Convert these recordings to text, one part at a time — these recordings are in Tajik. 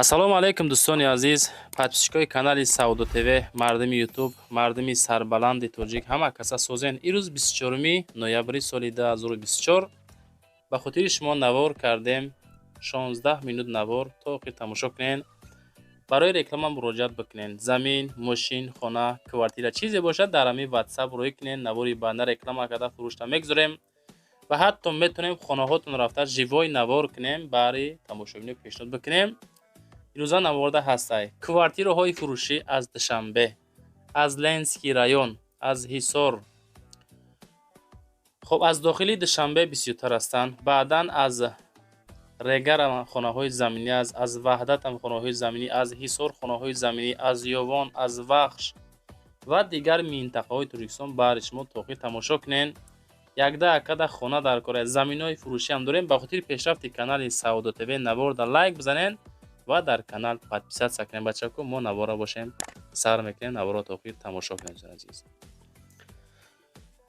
Ассалому алайкум, дӯстони азиз, подписчикои канали Савдо ТВ, мардуми Ютуб, мардуми сарбаланди тоҷик, ҳама каса созен. Ирӯз 24 ноябри соли 2024 ба хотири шумо навор кардем, 16 минут навор, то охир тамошо кунен. Барои реклама муроҷиат бикунен. Замин, мошин, хона, квартира, чизе бошад, дар ҳамин Ватсап рӯй кунен. Навори баъда реклама карда фурӯшта мегузорем ва ҳатто метавонем хонаҳотон рафта живой навор кунем, баъри тамошобино пешниҳод бикунем. Ирӯза наворда ҳастай квартираҳои фурӯшӣ аз Душанбе, аз Ленинский район, аз Ҳисор. Хоб, аз дохили Душанбе бисёртар ҳастанд. Баъдан аз Регарам хонаҳои заминӣ аст, аз Ваҳдатам хонаҳои заминӣ, аз Ҳисор хонаҳои заминӣ, аз Ёвон, аз Вахш ва дигар минтақаҳои Тоҷикистон. Баъри шумо то охир тамошо кунен. Якда акада хона дар кора, заминҳои фурӯшиам дорем. Ба хотири пешрафти канали Савдо ТВ наворда лайк бизанен ва дар канал подписаться кунем. Бачако, мо навора бошем сар мекунем, наворо то охир тамошо кунем, дӯстони азиз.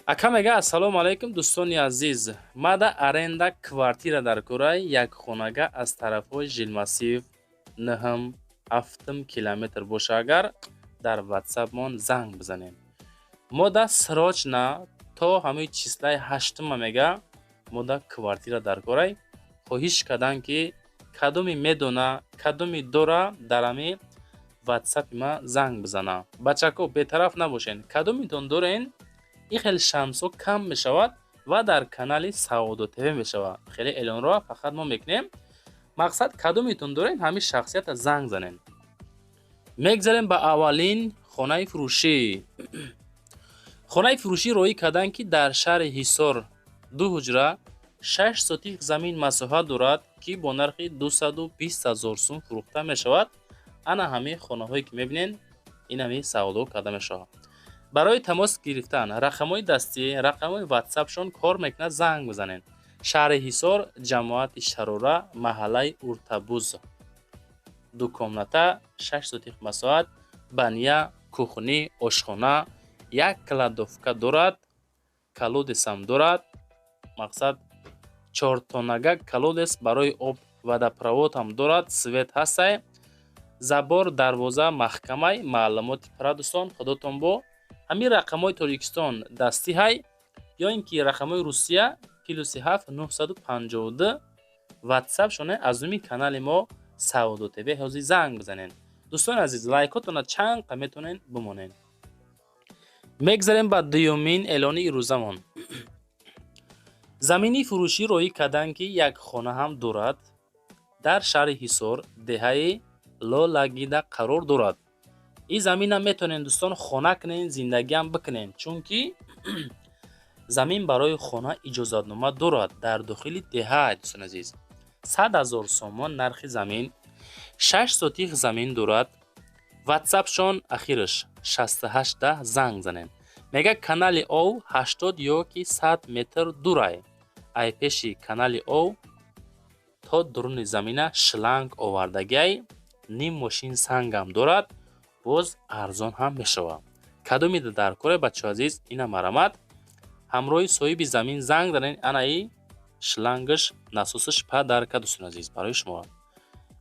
Ака мега: «Ассалому алайкум, дӯстони азиз, мада аренда квартира дар кораи, якхонага, аз тарафҳои Жилмассив, ниҳм, ҳафтум километр боша, агар дар Ватсапмон занг бизанем. Мода срочно то ҳамаи числаи ҳаштума, мега, мода квартира дар корай. Хоҳиш кардам, ки кадоме медона, кадоме дора, дар ҳами Ватсапи ма занг бизана. Бачако, бетараф набошен. Кадомитон дорен, ин хел шансҳо кам мешавад ва дар канали Савдо ТВ мешавад. Хеле эълонро фақат мо мекунем. Мақсад, кадомитон дорен, ҳамин шахсията занг занен». Мегзарем ба аввалин хонаи фурӯшӣ. Хонаи фурӯшӣ роӣ карданд, ки дар шаҳри Ҳисор ду ҳуҷра, 6 сотих замин масоҳат дорад, ки бо нархи 220 000 сум фурӯхта мешавад. Ана ҳамин хонаҳое, ки мебинен, ин ҳамин савдо карда мешавад. Барои тамос гирифтан рақамҳои дастӣ, рақамҳои Ватсапшон кор мекунад, занг бизанед. Шаҳри Ҳисор, ҷамоати Шарора, маҳаллаи Уртабуз, ду комната, 6 сотих масоҳат, баня, кухня, ошхона, як кладовка дорад, колодецам дорад, мақсад, чортонага колодец барои об, водопроводам дорад, свет ҳастай, забор, дарвоза маҳкамай. Маълумоти пурра, дӯстон, худотон бо ҳамин рақамҳои Тоҷикистон дастӣ ҳай ё ин ки рақамҳои Русия +7 952 Ватсап шоне. Аз номи канали мо Савдо ТВ ҳозир занг бизанед. Дӯстони азиз, лайкотона чанд қа метавонед бимонед. Мегзарем ба дуюмин эълони ирӯзамон. Замини фурӯшӣ роӣ карданд, ки як хона ҳам дорад, дар шаҳри Ҳисор, деҳаи Лолагида қарор дорад. Ин заминам метавонед, дӯстон, хона кунед, зиндагиам бикунед, чунки замин барои хона иҷозатнома дорад, дар дохили деҳа. Дӯстони азиз, 100 000 сомон нархи замин, 6 сотих замин дорад. Ватсапшон ахираш 6810, занг занед. Мега, канали ов 80 ё ки 100 метр дурай. Ай пеши канали ов то дуруни замина шланг овардагиай, ним мошин сангам дорад, боз арзон ҳам мешавад. Кадомида дар коре, бачаҳо азиз, ина марамат, ҳамроҳи соҳиби замин занг занед. Анаи шлангаш, насосаш подарка. Дӯстони азиз, барои шумо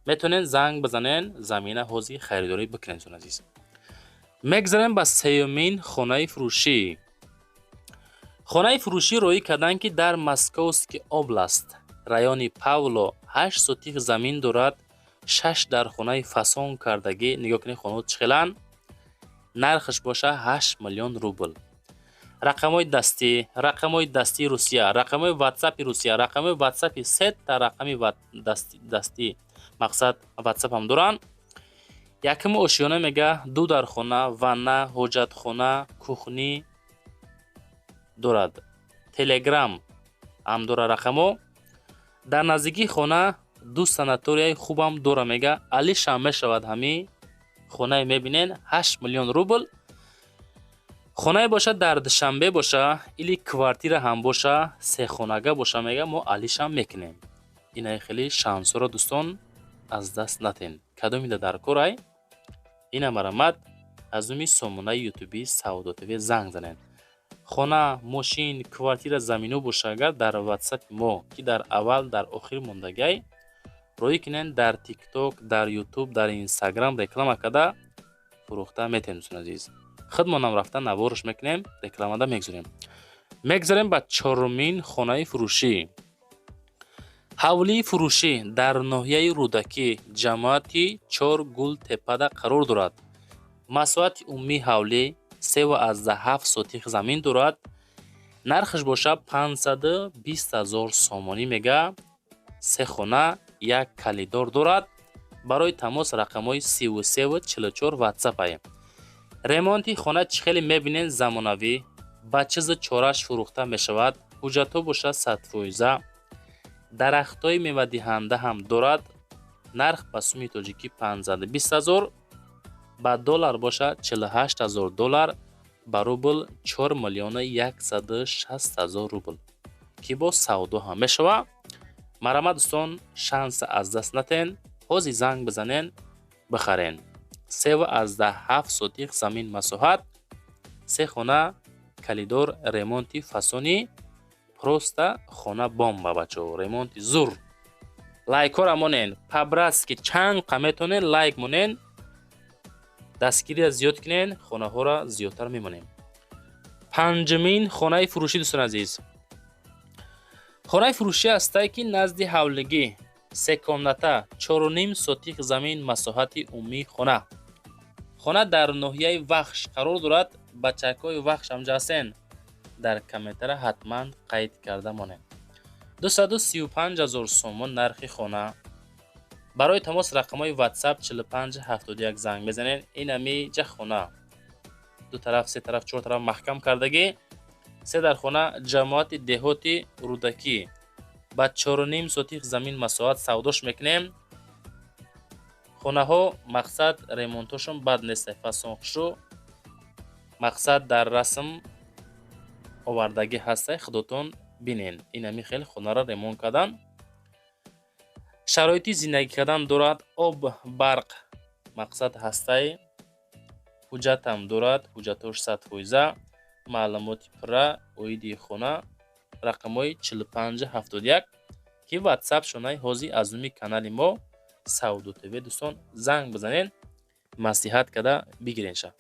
метавонед занг бизанед, замина ҳозир харидорӣ бикунед. Дӯстони азиз, мегзарем ба сеюмин хонаи фурӯшӣ. Хонаи фурӯшӣ роӣ карданд, ки дар Московский область, райони Павлово, 8 сотих замин дорад, шаш дар хонаи фасон кардагӣ. Нигоҳ кунед, хонаҳо чӣ хеланд. Нархаш боша 8 миллион рубл. Рақамҳои дастӣ, рақамҳои дастии Русия, рақамҳои Ватсапи Русия, рақамҳои Ватсапи, сета рақами дастӣ, мақсад, Ватсапам доранд. Якуми ошёна, мега, ду дархона, ванна, ҳоҷатхона, кухня дорад, Телеграм ҳам дора рақамҳо. Дар наздикии хона ду санаторияи хубам дора, мега, алишам мешавад. Ҳамин хонае мебинен, 8 миллион рубл. Хонае бошад, дар Душанбе боша или квартира ҳам боша, сехонага боша, мега, мо алишам мекунем. Инаи хеле шансҳоро, дӯстон, аз даст натен. Кадомида дар корай, ина марамат, аз номи сомонаи ютуби Савдо ТВ занг занед. Хона, мошин, квартира, замино боша агар, дар Ватсапи мо, ки дар аввал, дар охир мондагиай. Роӣ кунен, дар ТикТок, дар Ютуб, дар Инстаграм реклама карда фурӯхта метавонем. Дӯстони азиз, худмонам рафта наворш мекунем, рекламада мегузорем. Мегузарем ба чорумин хонаи фурӯшӣ. Ҳавлии фурӯшӣ дар ноҳияи Рӯдакӣ, ҷамоати Чоргултепада қарор дорад. Масоҳати умумии ҳавлӣ 3,7 сотих замин дорад. Нархаш бошад 520 000 сомонӣ мега. Се хона, як калидор дорад. Барои тамос рақамҳои 33 44 ватсапае. Ремонти хона чӣ хеле мебинед, замонавӣ, ба чизу чораш фурӯхта мешавад. Ҳуҷҷатҳо бошад 100%. Дарахтҳои мевадиҳанда ҳам дорад. Нарх ба суми тоҷикӣ 520 000, ба доллар бошад 48 000 доллар, ба рубл 4 миллиону 160 000 рубл, ки бо савдо ҳам мешавад. Марҳамат, дӯстон, шанса аз даст натен, ҳозир занг бизанен, бихарен. 3,7 сотих замин масоҳат, се хона, калидор, ремонти фасони, просто хона бомба, бачаҳо, ремонти зур. Лайкҳоро монен по-братски, чанд қа метавонен лайк монен, дастгириро зиёд кунен, хонаҳоро зиёдтар мемонем. Панҷумин хонаи фурӯшӣ, дӯстони азиз. Хонаи фурӯшӣ ҳастае, ки назди ҳавлигӣ, се комната, 4,5 сотих замин масоҳати умумии хона. Хона дар ноҳияи Вахш қарор дорад. Бачакҳои Вахш ҳамҷа ҳастен, дар комментара ҳатман қайд карда монед. 235 000 сомон нархи хона. Барои тамос рақамҳои WhatsApp 45 71 занг мезанед. Ин ҳамиҷа хона ду тараф, се тараф, чор тараф маҳкам кардагӣ. Се дар хона, ҷамоати деҳоти Рӯдакӣ, ба 4,5 сотих замин масоҳат савдош мекунем. Хонаҳо, мақсад, ремонтошон бад нест, фасон, хушрӯ, мақсад, дар расм овардагӣ ҳастай, худотон бинен. Ин ҳами хел хонаро ремонт кардан, шароити зиндагӣ кардан дорад. Об, барқ, мақсад, ҳастай. Ҳуҷҷатам дорад, ҳуҷҷатҳош 100%. Маълумоти пурра оиди хона рақамҳои 45 71, ки ватсап шонаи ҳозир аз номи канали мо Савдо ТВ. Дӯстон, занг бизанен, маслиҳат карда бигиренша.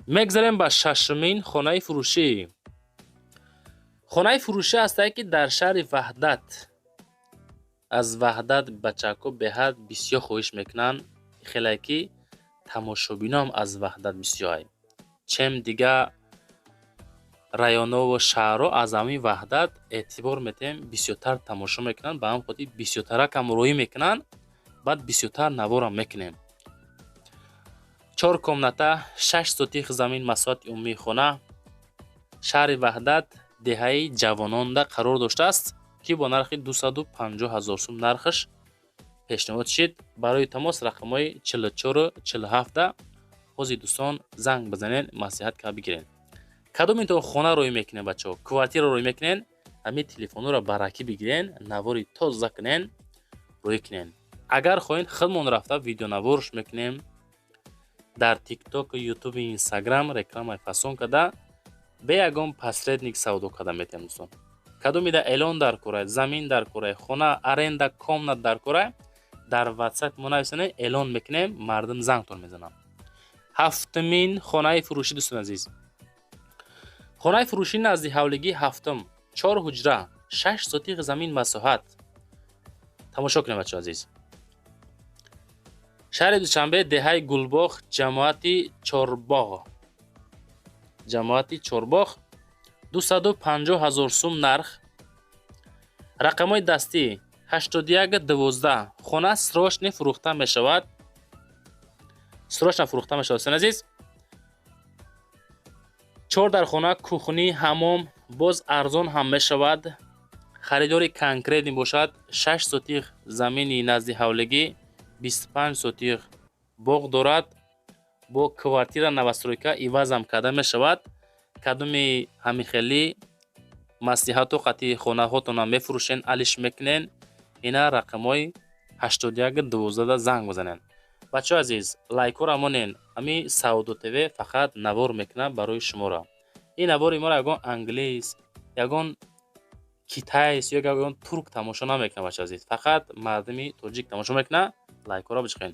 Мегзарем ба шашумин хонаи фурӯшӣ. Хонаи фурӯшӣ ҳастае, ки дар шаҳри Ваҳдат. Аз Ваҳдат бачаҳако беҳад бисёр хоҳиш мекунанд, хеле ки тамошобиноам аз Ваҳдат бисёрай, чем дига районову шаҳрҳо. Аз ҳамин Ваҳдат эътибор метиҳем, бисёртар тамошо мекунанд, ба ҳамин хотир бисёртаракам роҳӣ мекунанд, баъд бисёртар наворам мекунем. Чор комната, 6 сотих замин масоҳати умумии хона, шаҳри Ваҳдат, деҳаи Ҷавононда қарор доштааст, ки бо нархи 250 000 сум нархаш пешниҳод шид. Барои тамос рақамҳои 44 47 ҳозир, дӯстон, занг бизанед, маслиҳат карда бигиред. Кадомитон хона роҳӣ мекунед, бачаҳо, квартира роҳӣ мекунед, ҳамин телефонҳоро баракӣ бигирен, навори тоза кунен, роҳӣ кунен. Агар хоҳед, худмон рафта видеонаворш мекунем, дар Тикток, Ютуби, Инстаграм рекламаи фасон карда, бе ягон посредник савдо карда метавонем. Дӯстон, кадомида эълон дар кора, замин дар кора, хона, аренда комнат дар кора, дар ватсап мо нависонед, эълон мекунем, мардум зангтон мезананд. Ҳафтумин хонаи фурӯшӣ, дӯстони азиз. Хонаи фурӯшӣ назди ҳавлигии ҳафтум, чор ҳуҷра, 6 сотих замин масоҳат. Тамошо кунед, бачаҳо азиз. Шаҳри Душанбе, деҳаи Гулбоғ, ҷамоати Чорбоғ, ҷамоати Чорбоғ, 250 000 сум нарх. Рақамҳои дастӣ 81 12. Хона срочно фурӯхта мешавад, срочно фурӯхта мешавад, дӯстони азиз. Чор дар хона, кухни, ҳамом, боз арзон ҳам мешавад. Харидори конкретный бошад. 6 сотих замини назди ҳавлигӣ, 25 сотих боғ дорад. Бо квартира новостройка ивазам карда мешавад. Кадоми ҳамихелӣ маслиҳату қатъи хонаҳотонам мефурӯшен, алиш мекунен, ина рақамҳои 81 12 занг бизанед. Бачаҳои азиз, лайкҳоро монен. Ҳами Савдо ТВ фақат навор мекунад барои шуморо. Ин навори моро ягон англис, ягон Китайс ё ягон турк тамошо намекунад, бача азиз, фақат мардуми тоҷик тамошо мекунад. Лайкҳоро бичиқен.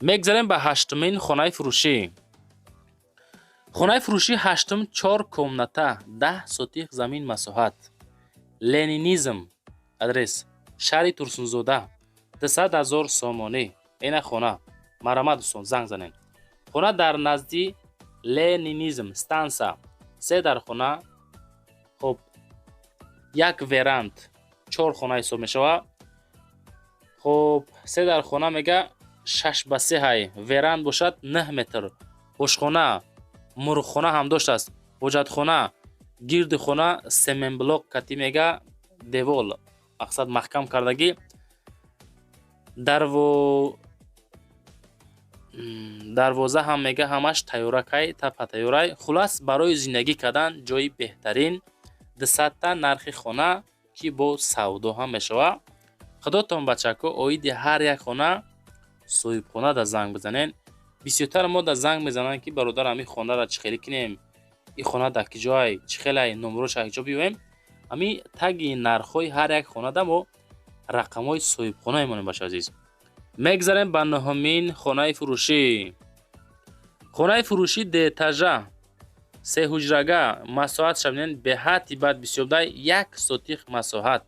Мегзарем ба ҳаштумин хонаи фурӯшӣ. Хонаи фурӯшии ҳаштум: чор комната, 10 сотих замин масоҳат, Ленинизм адрес, шаҳри Турсунзода, 200 000 сомонӣ. Ина хона, марҳамат, дӯстон, занг занед. Хона дар назди Ленинизм станса, се дар хона, хоб, як веранд, чор хона ҳисоб мешавад. Хоб, се дар хона мега, 6 ба 3 ҳай, веранд бошад 9 метр, ошхона, мурғхона ҳам доштааст, ҳоҷатхона, гирди хона семенблок кати мега, девол, мақсад, маҳкам кардагӣ, дарвоза ҳам мега, ҳамаш тайёракай, тапа тайёрай. Хулас, барои зиндагӣ кардан ҷои беҳтарин. Дусадта нархи хона, ки бо савдо ҳам мешавад. Худотон, бачако, оиди ҳар як хона соҳибхона да занг бизанен. Бисёртар мо да занг мезананд, ки бародар, ҳамин хонаро чӣ хеле кунем, ин хона дар киҷоай, чӣ хелай, номроша ҳиҷо биёем. Ҳамин таги нархҳои ҳар як хонада мо рақамҳои соҳибхона мемонем, бача азиз. Мегзарем ба нуҳумин хонаи фурӯшӣ. Хонаи фурӯшӣ дуэтажа, сеҳуҷрага, масоҳатша бинен, беҳадди бад бисёрдай, 1 сотих масоҳат,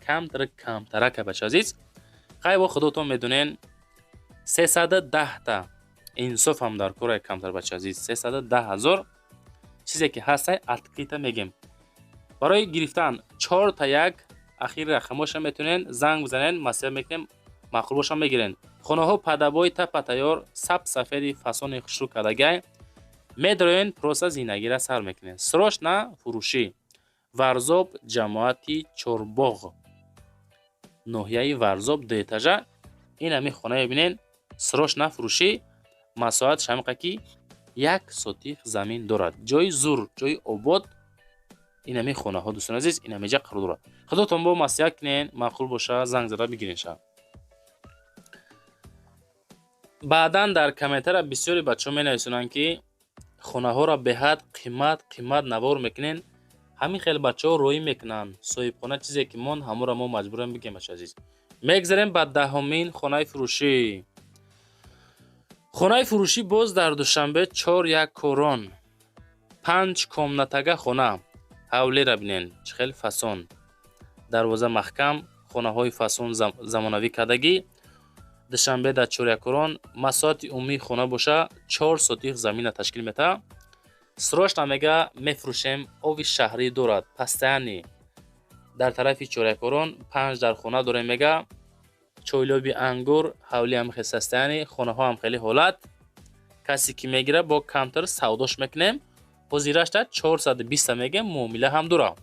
камтара камтарака, бача азиз. Хай, бо худотон медонен, 310-та инсоф ҳам дар кора камтар, бача азиз, 310 000. Чизе ки ҳастай, открыто мегем. Барои гирифтан чорта як ахири рақамоша метавонен занг бизанен, маслиҳат мекунем, маъқул боша, мегирен. Хонаҳо под обои, тапа тайёр, саб сафеди фасони хушрӯ кардагай. Медроен, просто зиндагиро сар мекунед. Срочно фурӯшӣ: Варзоб, ҷамоати Чорбоғ, ноҳияи Варзоб, дуэтажа. Ин ҳамин хона мебинен, срочно фурӯшӣ. Масоҳаташ ҳамиқа, ки 1 сотих замин дорад. Ҷои зур, ҷои обод. Ин ҳамин хонаҳо, дӯстони азиз, ин ҳамиҷа қарор дорад. Худотон бо маслиҳат кунен, маъқул боша, занг зада бигирен ша. Баъдан дар комментария бисёри бачаҳо менависонанд, ки хонаҳоро беҳад қимат қимат навор мекунен. Ҳамин хел бачаҳо роӣ мекунанд. Соҳибхона чизе ки монд, ҳамонро мо маҷбурем бигем, бача азиз. Мегзарем ба 10-умин хонаи фурӯшӣ. Хонаи фурӯшӣ боз дар Душанбе, чор як корон, панҷ комнатага хона. Ҳавлера бинен, чӣ хел фасон, дарвоза маҳкам, хонаҳои фасон, замонавӣ кардагӣ. Душанбе дар Чорякорон, масоҳати умумии хона боша 4 сотих замина ташкил метаҳад. Срочно мега мефурӯшем. Оби шаҳрӣ дорад, постоянный. Дар тарафи Чорякорон панҷ дар хона дорем мега, чойлоби ангур, ҳавли ҳам хел состояние, хонаҳо ҳам хеле ҳолат. Касе ки мегирад, бо камтар савдош мекунем. Ҳозирашта 420 мегем, муомила ҳам дорам.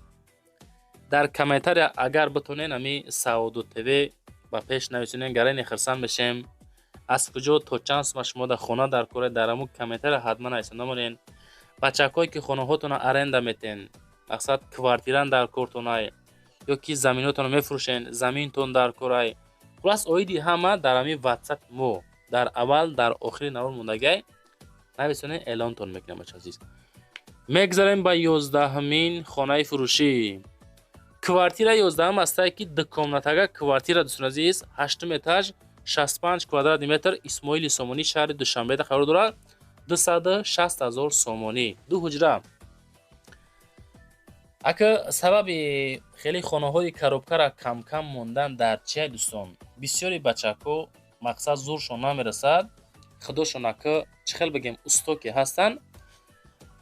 Дар комментария агар битонен, ами Савдо ТВ ба пеш нависонен, гарани хирсанд мешем. Аз куҷо, то чанд сума шумо дар хона дар кора, дар ҳамун комментария ҳатман нависон намонен. Бачакҳое ки хонаҳотонро аренда метен, мақсад, квартиран дар кортонай ё ки заминотонро мефурӯшен, заминтон дар корай, хулас, оиди ҳама дар ҳамин ватсапи мо дар аввал, дар охири навор мондагай нависонен, эълонтон мекунем, бача азиз. Мегзарем ба 11-умин хонаи фурӯшӣ. Квартира 11-ум астае, ки дукомнатага квартира, дӯстони азиз, ҳаштум этаж, 65 квадратный метр, Исмоили Сомонӣ, шаҳри Душанбеда қарор дорад, 260 000 сомонӣ, ду ҳуҷра. Ака, сабаби хеле хонаҳои коробкара камкам мондан дар чия, дӯстон? Бисёри бачаҳко, мақсад, зуршон намерасад. Худошон, ака, чӣ хел бигем, усто ки ҳастанд,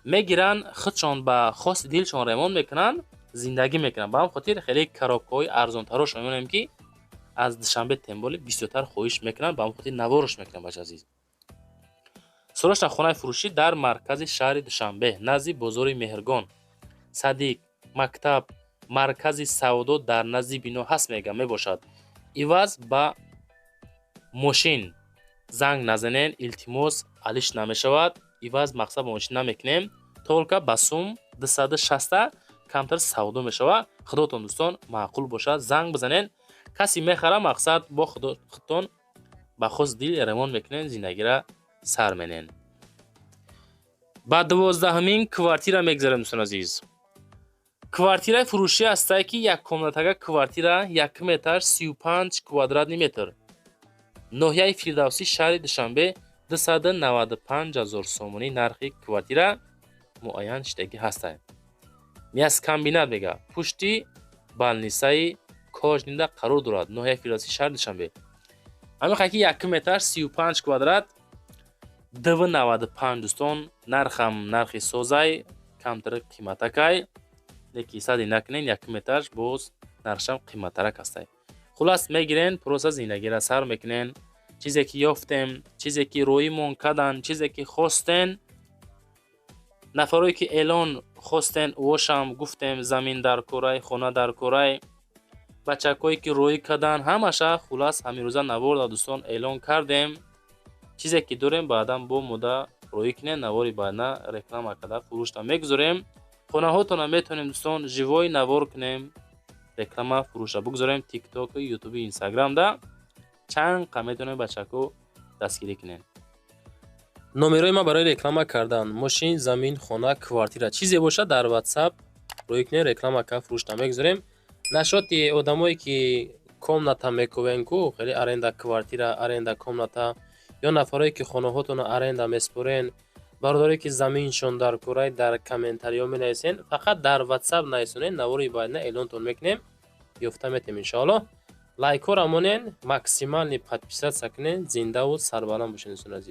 мегиранд, худшон ба хости дилшон ремонт мекунанд, зиндагӣ мекунанд. Ба ҳамин хотир хеле коробкаҳои арзонтарошро мебинем, ки аз Душанбе темболи бисёртар хоҳиш мекунанд, ба ҳамин хотир наворош мекунанд, бача азиз. Срочно хонаи фурӯшӣ дар маркази шаҳри Душанбе, назди бозори Меҳргон, садик, мактаб, маркази савдо дар назди бино ҳаст мега мебошад. Иваз ба мошин занг назанен, илтимос, алиш намешавад. Иваз, мақсад, ба мошин намекунем, только ба сум 260-та камтар савдо мешавад. Худотон, дӯстон, маъқул бошад, занг бизанен. Касе мехара, мақсад, бо худтон ба хост дил ремонт мекунен, зиндагиро сар менен. Ба 12-умин квартира мегзарем, дӯстон азиз. Квартираи фурӯшӣ ҳастае, ки яккомнатага квартира, якум этаж, 35 квадратный метр, ноҳияи Фирдавсӣ, шаҳри Душанбе, 295 000 сомонӣ нархи квартира муайян шидагӣ ҳастае. Мясокомбинат мега, пушти больницаи Кожнинда қарор дорад, ноҳияи Фирдавсӣ, шаҳри Душанбе. Ҳамин ки якум этаж, 35 квадрат, 2,95, дӯстон, нархам нархи созай, камтар қиматакай, леки сади накунен, якум этаж боз нархшам қиматтарак ҳастай. Хулас, мегирен, просто зиндагиро сар мекунен. Чизе ки ёфтем, чизе ки роимон кадан, чизе ки хостен, нафарое ки эълон хостен, вошам гуфтем: замин дар корай, хона дар корай, бачакҳое ки роӣ кадан, ҳамаша. Хулас, ҳамирӯза наворда, дӯстон, эълон кардем. Чизе ки дорем, баъдан бо мода роӣ кунем, навори баъдна реклама карда фурӯшта мегузорем. Хонаҳотона метавонем, дӯстон, живой навор кунем, реклама фурӯшта бигузорем Тиктоку, Ютуби, Инстаграмда. Чанд қа метавонем, бачако, дастгирӣ кунем. Номерои ман барои реклама кардан мошин, замин, хона, квартира, чизе бошад, дар Ватсап роӣ кунем, реклама карда фурӯшта мегузорем. Нашоти одамое ки комната мекувен ку, хеле аренда квартира, аренда комната, ё нафарое ки хонаҳотонро аренда меспорен, бародарое ки заминшон дар курай, дар комментариҳо менависен. Фақат дар Ватсап нависонед, навори баъдна эълонтон мекунем, ёфта метем, иншоаллоҳ. Лайкҳоро монен, максимальный подписаться кунен. Зиндаву сарбаланд бошед, дӯстони азиз.